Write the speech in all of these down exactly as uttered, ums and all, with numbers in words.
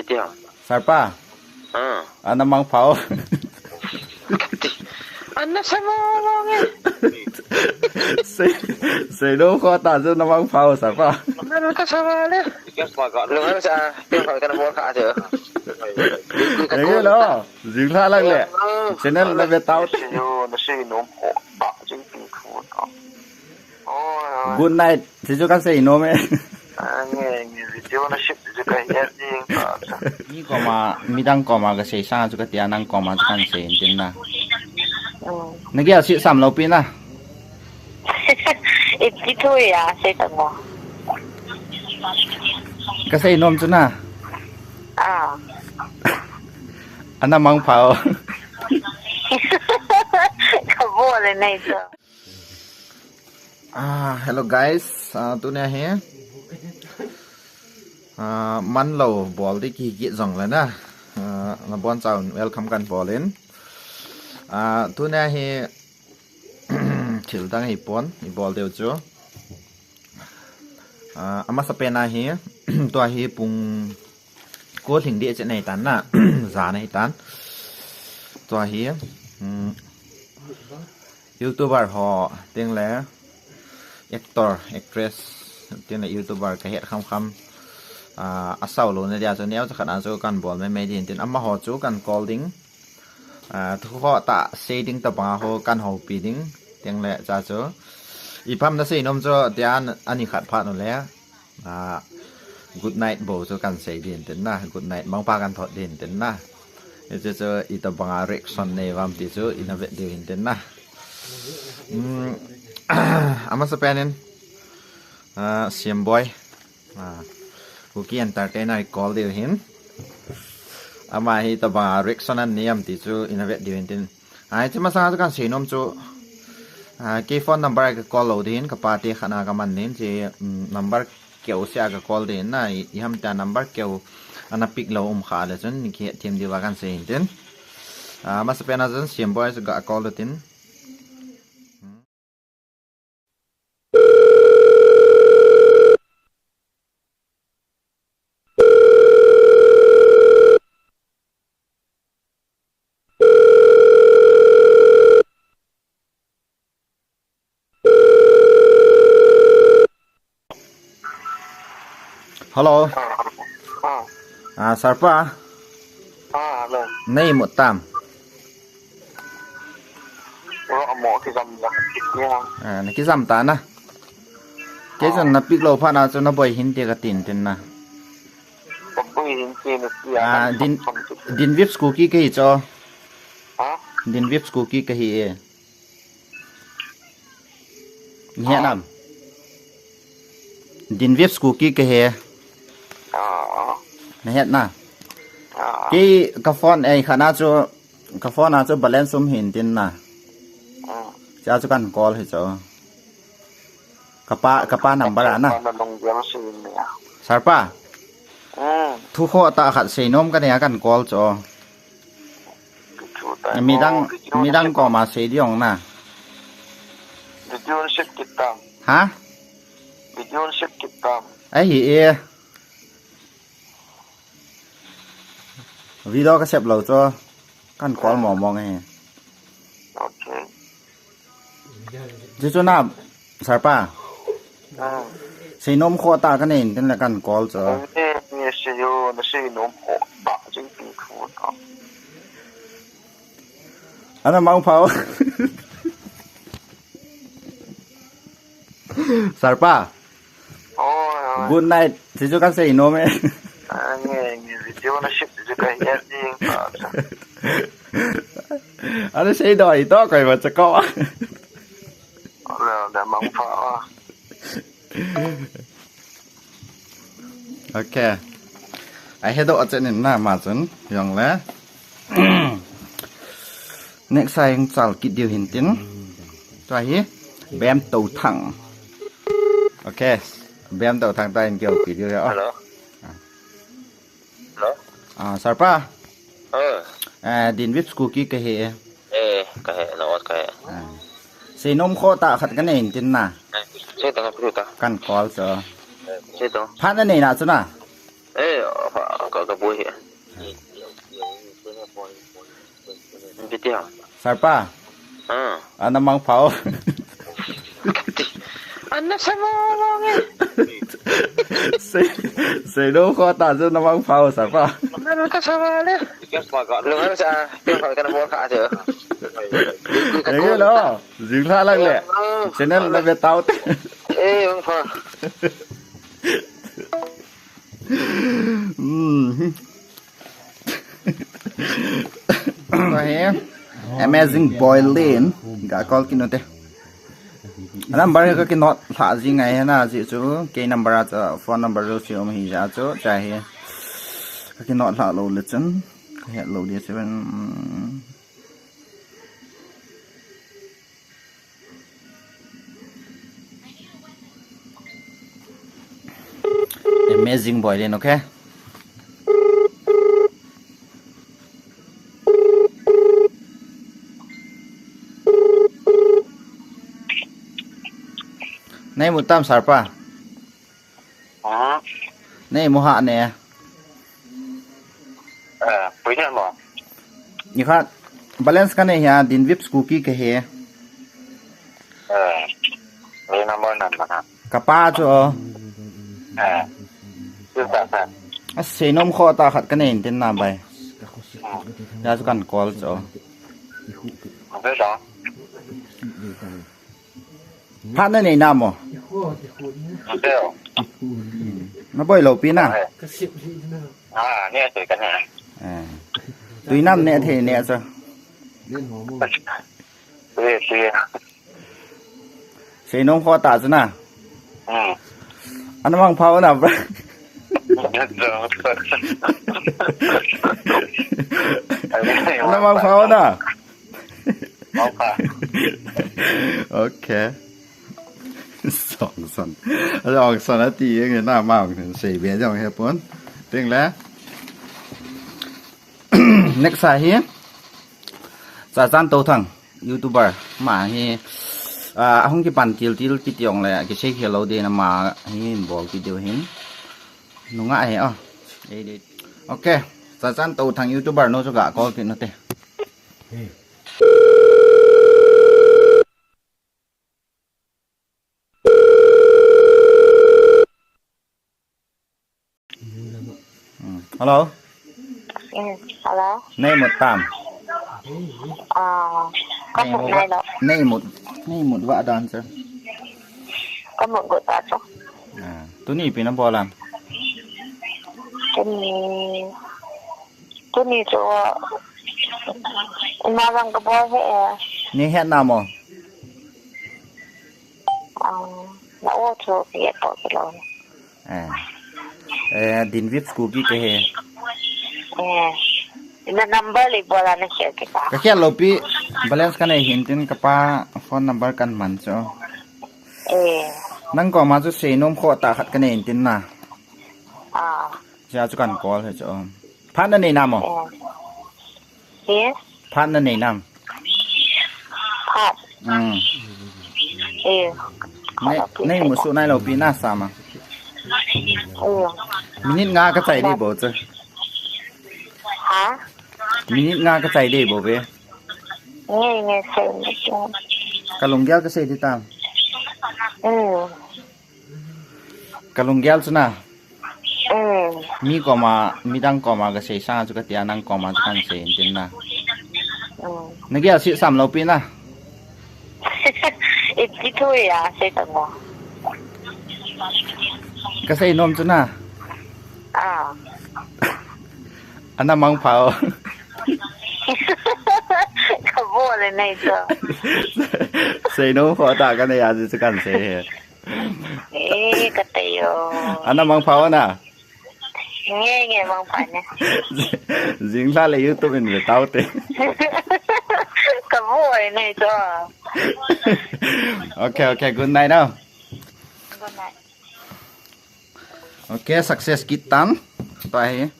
Tia. Sarpa. Ah. Ana mangpha o. Ana sama mong e. Sei, seinom kho ta chu na mangpha o, Sarpa. Ana ta sama le. Lu han sa, tia kho kana bol kha chu. Enge lo, jing lha lang le. Channel na ve tau. Yo, na seinom kho. Ba jing pi khu to. Good night. Chu chu ka seinom e. Nge, nge, video na sip chu ka het ding ta. Mi koma, midang koma ka sei sang chu ka tia, nang koma chu kan sei in tin na. Oh. Na gel si sam lo pi na. Iti thu ya, sei ta mo. Ka seinom chu na. Ah. Ana mangpha o. Ka bol e nei chu. Ah, hello guys, ah, tunia hi, ah, manlo bol di ki ki jong le na, ah, na bon chau welcome kan bol in. Ah, tunia hi, thil dang hi pon, i bol deu chu. Ah, amasa pen a hi, tua hi pung ko lhing di che nei tan na, ja nei tan. Tua hi, um, YouTuber ho, tin le actor, actress, tin le YouTuber ka het kham kham, ah, a sao lo na dia chu neo cha khat a chu kan bol me me din tin amaho chu kan call ding. Ah, thu ho ta sei ding ta ba ho kan ho pi ding, tin le cha chu. I pam na seinom chu tia ani khat pha no le. Ah, good night bou chu kan sei din tin na, good night mangpha kan thot din tin na. Hiche chu itobanga reaction nei vam ti chu ina vet diu hin tin na. Um, amasa pen in, ah, Siam Boy, ah, Kuki Entertainer i call diu hin. Ama hi itobanga reaction anei am ti chu ina vet diu hin tin. Ai, hiche masanga chu kan seinom chu, ah, kei phone number a ka call lou din, ka pa te khat na ka man din, hiche, um, number keu sia ka call din na, i, i ham ta number keu ana pick lou um kha le chun, ni ki them diu va kan sei hin tin. Ah, amasa pen a chun Siam Boy chu ga call u tin. Hello. Ah, ah. Ah, Sarpa. Ah, hello. Nei mu tam. Ro amo ki jam la. Ya. Ah, na ki jam ta na. Kei chun na pick lou phat na chu na boi hin te ka tin tin na. Ka boi hin te na tia. Ah, din, din vip school ki ka hi cho. Ha? Din vip school ki ka hi e. Ni het nam. Din vip school ki ka hi e. Ah. Na het na. Ah. Kei ka phone ei khat na chu Ka phone a chu balance um hin tin na. Hmm. Cha chu kan call hi chu. Ka pa, ka pa number a na. Ka pa na lunggel si ni a. Sarpa. Hmm. Thu kho ta khat seinom ka nei a kan call chu. Midang, midang koma sei diu na. Video sip kit tam. Ha? Video sip kit tam. Ahi e. Video ka sep lou chu. Kan call mo mo nge. Okay. Chu chu na, Sarpa. Ah. Seinom kho ta ka nei in tin le kan call chu. Eh, eh, sei yo, na seinom kho ba jing pi khu ta. Ana mangpha o. Sarpa. Oi, oi. Good night. Chu chu ka seinom e. Ah, nge, nge, video na sip chu ka het ding ta. Ana sei doi to koi ba cha ko. Ole, ole, mangpha a. Okay. Ai he do a chen in na ma chun jong le. Next a hung chal kit diu hin tin. Tua hi Bem Touthang. Okay. Bem Touthang ta in keu pi diu ya. Hello. Hello. Ah, Sarpa. Oh. Eh, din vip school ki ka hi. Eh, ka hi, na ot ka hi. Ah. Seinom kho ta khat ka nei in tin na. Eh, sei ta ka pi ta. Kan call chu. Eh, sei ta. Phat na nei na chu na. Eh, pha, Ka boi hi. Bitiam. Sarpa. Ah. Ana mang phao. Ana sama mang eh. Sei, sei do kho ta chu na mang phao, Sarpa. Ana ta sama le. Lo ana sa, ke kho kana bol kha chu. Eng lo, jing la lang le. Channel na ve tau te. Eh, mang phao. Hmm. Ko hi Amazing Boy Lin ga call kit u te. Number ka ki note lha ji ngai na ji chu, ke number a cha phone number chu si um hi ja chu cha hi. Ka ki note lha lou le chun ka het lou dia seven. Hmm. Amazing Boy Lin, okay? Nei mu tam, Sarpa? Ha? Nei mu ha ne. Eh, pui ne mo. Ni khat balance ka nei hia, Dinvip Kuki ka hi. Eh, le number nan ma ha. Ka pa chu. Eh. Chu ta sa. A sei nom kho ta khat ka nei tin na bai. Hmm. Ya chu kan call chu. Ve da. Phat na nei na mo? Ve. Na boi lou pi na. Ah, ne te ka ne. Eh. Tui nam ne the ne chu. Ve, ve. Sei nom kho ta chu na. Hmm. Ana mang phao na, bra. Ana mang phao na. Okay. Song son. Song son ati eng na mang sei be jong he pon. Ting le. Next a hi Chachan Touthang, YouTuber. Ama hi, ah, ahung kipan til til kiti jong le, kisei khel lou ding na ama hi bol kit diu hin. Nunga hi, oh. Okay. Chachan Touthang YouTuber nu chu ga call kit u te. Hmm. Hello. Hmm, hello. Nei mu tam? Ah, ka nei mu nai lo. Nei mu, nei mu va dan chu. Ka mu gu ta chu. Ah, tuni ipi na bol am? Tuni, tuni chu, ima vang ka bol he. Nei het na mo? Ah, na o chu ka het to kilo. Eh. Eh, Dinvip Kuki ka hi. Eh. Na number le bol a na khel kit a. Ka khel lou pi, balance ka nei hin tin ka pa phone number kan man chu. Eh. Nang koma chu sei nom kho ta khat ka nei hin tin na. Ah. Cha chu kan call he chu. Phat na nei na mo? Eh. Yes. Phat na nei nam? Phat. Hmm. Eh. Nei, nei mu su nai lou pi na sa ma. Eh. Minute nga ka chai dei bou chu. Ha? Minute nga ka chai dei bou ve. Nge, nge, sei ni. Ka lunggel ka sei dei tam. Hmm. Ka lunggel chu na. Mm. Mi koma, midang koma ka sei sang chu ka tia nang koma chu kan sei in tin na. Mm. Na gel si sam lou pi na. Iti thu ya sei ta mo. Ka sei nom chu na. Ah. Ana mang phao. Ka bol le nei chu. Sei nom kho ta ka nei a chu kan sei he. Eh, ka tei o. Ana mang phao na? Nge, nge, mang phao ne. Jing la le YouTube in ve tau te. Ka boi nei to. Okay, okay, good night now. Good night. Okay, success kit tan. Tua hi.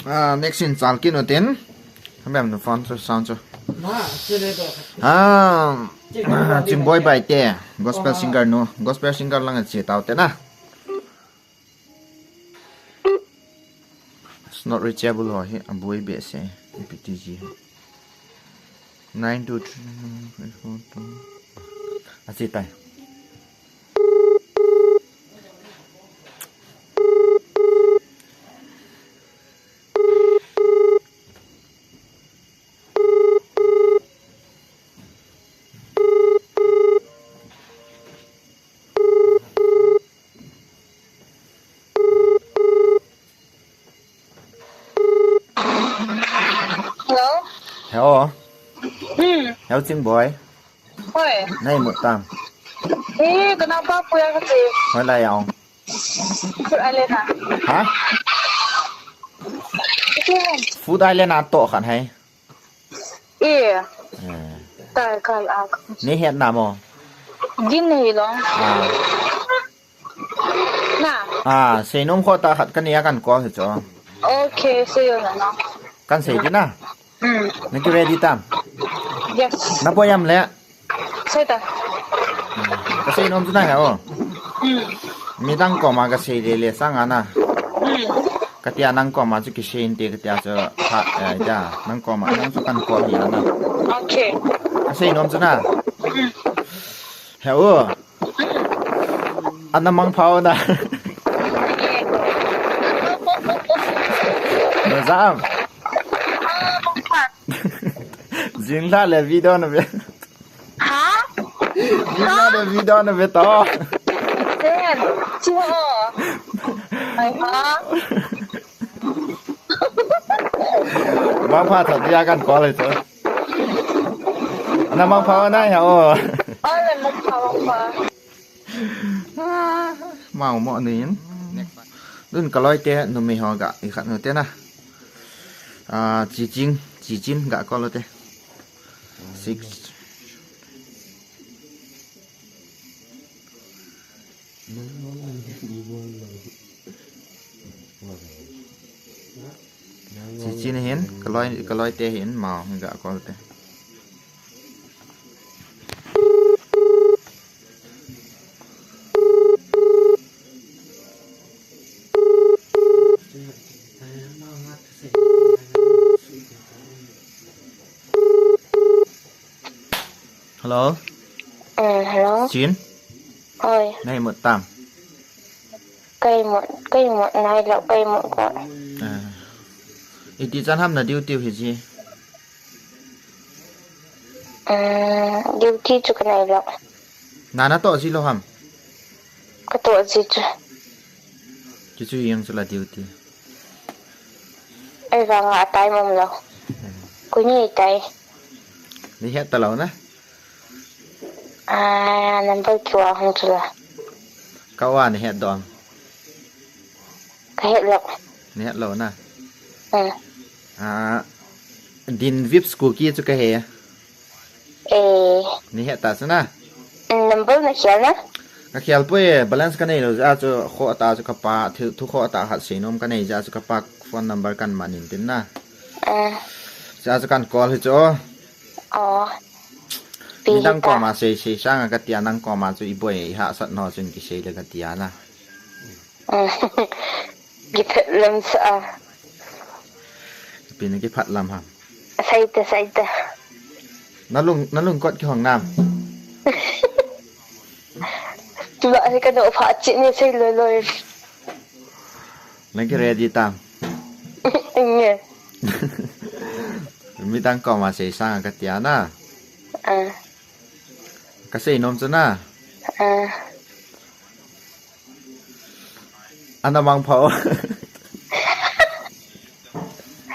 Ah, next in chal kit u tin. Hamem nu phone chu sound chu. Ah, Chimboi Baite, gospel singer nu, gospel singer lang a che tau te na. It's not reachable ho hi, aboi behseh, ipi ti ji. Nine two three four two. Achi tai. Hello? Hello? Hmm. Hello, Chingboi. Hoi. Naimut tam? Eh, kana pa puya kati. Hoilai a um? Food Island a. Ha? Iti hen. Food Island a toh khat hai. Eh. Eh. Tai kai a. Nei het na mo? Gin nei long. Ah. Na. Ah, seinom kho ta khat kani a kan call hi chu. Okay, see you na. Kan sei di na. Hmm. Naki ready tam? Yes. Na boi am le? Sei ta. Ka seinom chu na he o. Hmm. Midang koma ka sei le le sanga na. Hmm. Katia nang koma chu kisei inte katia chu ha, eh, ja, nang koma nang chu kan call hi na. Okay. Ka seinom chu na. Hmm. He o. Ana mangpha o na. Na jam. Jing la le video na ve. Ha? Jing la le video na ve to. Then, chi ho. Ai ha. Mangpha tha dia kan call le to. Ana mangpha o na ya o. Ole mangpha mangpha. Mau mo ni in. Dun ka loi te numei ho ga i khat nu te na. Ah, Chiching, Chichin ga call te. Six. Chichin hin, ka loi, ka loi te hin, mau, ga call te. Hello? Eh, hello? Chin? Hoi. Naimut tam? Kaimut, kaimut, nailou, kaimut ko. Ah. Iti chan ham na duty hi ji? Eh, duty chu kanailou. Na natoh ji lou ham? Katoh ji chu. Kichu yang chu la duty. Ei vang a time umlou. Kuni tai. Nei het talou na? Ah, number kiva hung chu la. Ka va nei het dom. Ka het lou. Nei het lou na? Hmm. Ah, din vips kuki chu ka he. Eh. Nei het ta chu na? Number na khel na? Ka khel poi, balance ka nei lou jeh a chu kho ta chu ka pa, thu, thu kho ta khat seinom ka nei jeh a chu ka pa phone number kan man in tin na. Eh. Jeh a chu kan call hi chu. Oh. Midang koma sei, sei sanga ka tia nang koma chu i boi i hahsat nau chun kisei le ka tia na. Kiphat lam sa a. Pi na kiphat lam ham? Sai ta, sai ta. Na lung, na lungkot kihong nam? Tula hi ka no pha chi ni sei loi loi. Nang ki ready tam? Nge. Midang koma sei sanga ka tia na. Ah. Ka seinom chu na. Ah. Ana mangpha o.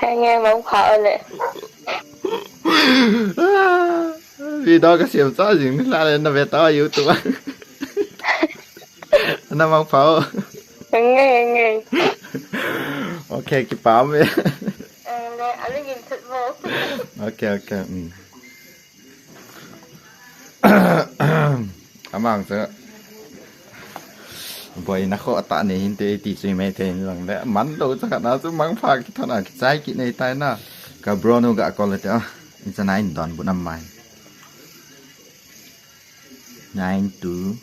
Henge mangpha o le. Video ka siam cha jing ni la le na ve ta YouTube. Ana mangpha o. Henge, henge. Okay, kipah e. Eh, le, aling in thut mo. Okay, okay. Mm. Amang chu boina kho ta nei hinte ti chu mai thei in lang le. Man lou cha khat na chu mangpha kithon a kichai kit nei tai na. Ka bro nu ga call te a. In cha na in don bu nam mai. Nine two.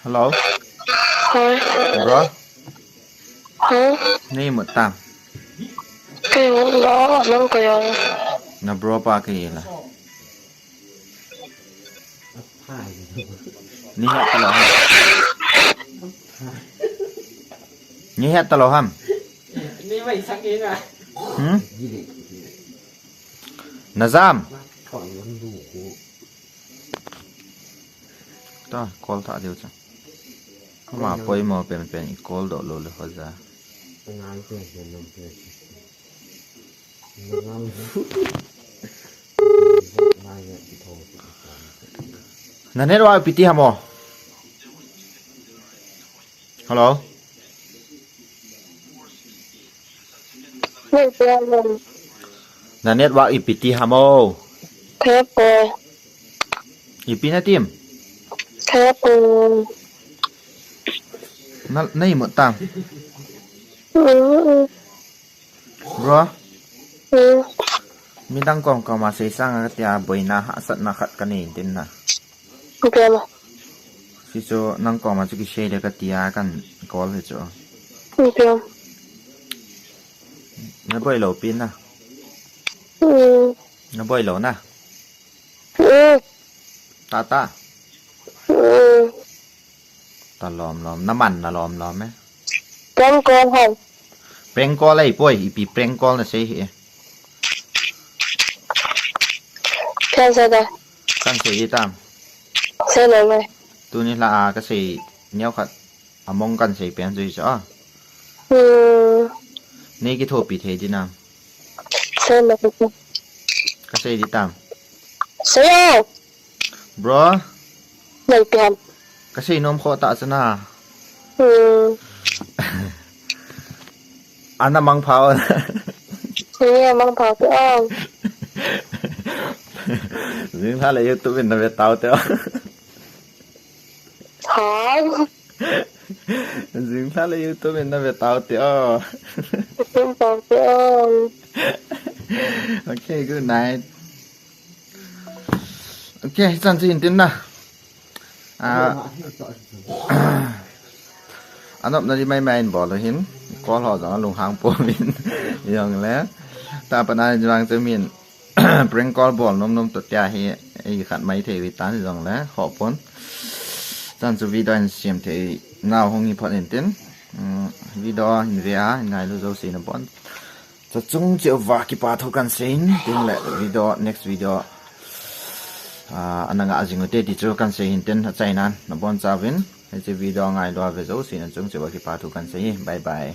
Hello. Hi. Bro. Huh? Nei mut tam. Kei mut la, nang kei ang. Na bro pa kei la. Ni het ta lou ham. Ni het ta lou ham. Ni mai sak e na. Hmm? Na jam. Ta, call ta diu cha. Ama poimo penpen i call doh lou le hoja. Na network ipi ti ham o. Hello. Nei pe ham. Na network ipi ti ham o. Kei pe. Ipi na tim. Kei pe. Na, nei mut tam. Mm, mm. Bro. Mm. Midang kom kom a sei sanga katia boina hahsatna khat kanei intin na. Ipi ham? Hichu nang koma chu kisei le katia kan call hichu. Ipi ham? Na boi lou pi na. Mm. Na boi lou na. Mm. Ta ta. Mm. Ta lom lom. Na man na lom lom e. Prank call ham. Prank call ahipoi, ipi prank call na sei hi e. Kan sei da. Kan sei di tam. Sei lou mai. Tuni la a kasei neo khat among kan sei pen jui cha. Hmm. Nei kithopi thei di nam. Sei lou. Kasei di tam. Sei o. Bro. Nei pe ham. Kasei nom kho ta cha na. Hmm. Ana mang phao. Ni mang phao te o. Jing tha le YouTube in na ve tau te o. Ha? Jing tha le YouTube in na ve tau te o. Ve tau te o. Okay, good night. Okay, chan chu intin na. Ah, anop na di mai mai in bol hin. Call ho jong alunghang pon jong le. Ta pa na jang chu min. Prank call bol nom nom to tia hi, ei khat mai thei vi tan jong le, ho pon. Chan chu video in siam thei nau hung hi phot intin. Mm, video in ve a, in ngailu jouse nabon. Chachung cheh uva kipa thu kan sei in, tin le video, next video. Ah, ana nga jing u te ti chu kan sei intin, achai nan, nabon chauvin. Hiche video ngailu a ve jouse nachung cheh uva kipa thu kan sei. Bye bye.